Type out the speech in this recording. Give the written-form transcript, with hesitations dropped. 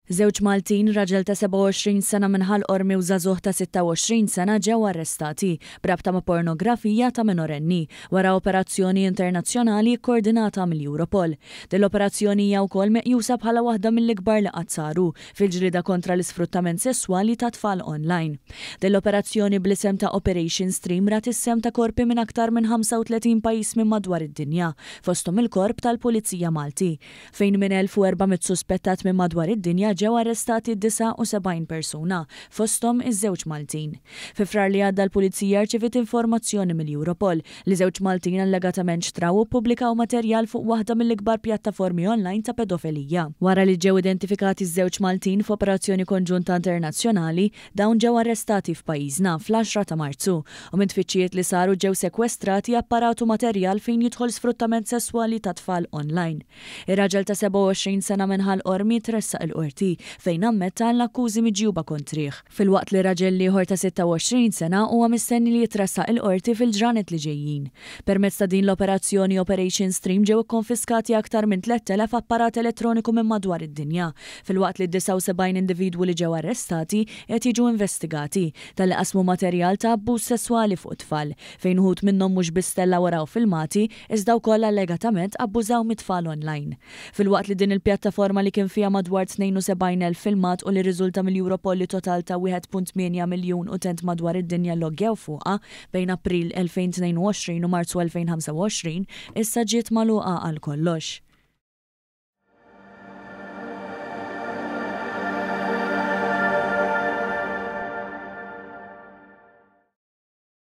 Żewġ Maltin, raġel ta' 27 sena minn Ħal Qormi u żagħżugħ ta' 26 sena ġew arrestati b'rabta ma' pornografija ta' minorenni wara operazzjoni internazzjonali kkordinata mill-Europol. Din l-operazzjoni hija wkoll meqjusa bħala waħda mill-ikbar li qatt saru fil-ġlieda kontra l-isfruttament sesswali ta' tfal online. Din l-operazzjoni bl-isem ta' Operation Stream rat is-sehem ta' korpi minn aktar minn 35 pajjiż minn madwar id-dinja, fosthom il-Korp tal-Pulizija Malti, fejn minn 1,400 suspettat minn madwar id-dinja ġew arrestati 79 persuna, fosthom iż-żewġ Maltin. Fi Frar li għadda l-Pulizija rċeviet informazzjoni mill-Europol li żewġ Maltin allegatament xtraw u ppubblikaw materjal fuq waħda mill-ikbar pjattaformi online ta' pedofelija. Wara li ġew identifikati ż-żewġ Maltin f'operazzjoni konġunta internazzjonali, dawn ġew arrestati f'pajjiżna fl-għaxra ta' Marzu u minn tfittxijiet li saru ġew sekwestrati apparat u materjal fejn jidħol sfruttament sesswali ta' tfal online. Ir-raġel ta' 27 sena minn Ħal Qormi tressaq il-Qorti fejn ammetta għall-akkużi miġjuba kontrih, filwaqt li raġel l-ieħor ta' 26 sena huwa mistenni li jitressaq il-Qorti fil-ġranet li ġejjin. Permezz ta' din l-operazzjoni Operation Stream ġew ikkonfiskati aktar minn 3,000 apparat elettroniku minn madwar id-dinja, filwaqt li 79 individwu li ġew arrestati qed jiġu investigati talli qasmu materjal ta' abbuż sesswali fuq it-tfal, fejn uħud minnhom mhux biss tellgħu u raw filmati, iżda wkoll allegatament abbużaw mit-tfal online. Filwaqt li din il-pjattaforma li kien fiha madwar 72,000 filmat u li rriżulta mill-Europol li total ta' 1.8 miljun utent madwar id-dinja lloggjaw fuqha bejn April 2022 u Marzu 2025, issa ġiet magħluqa għal kollox.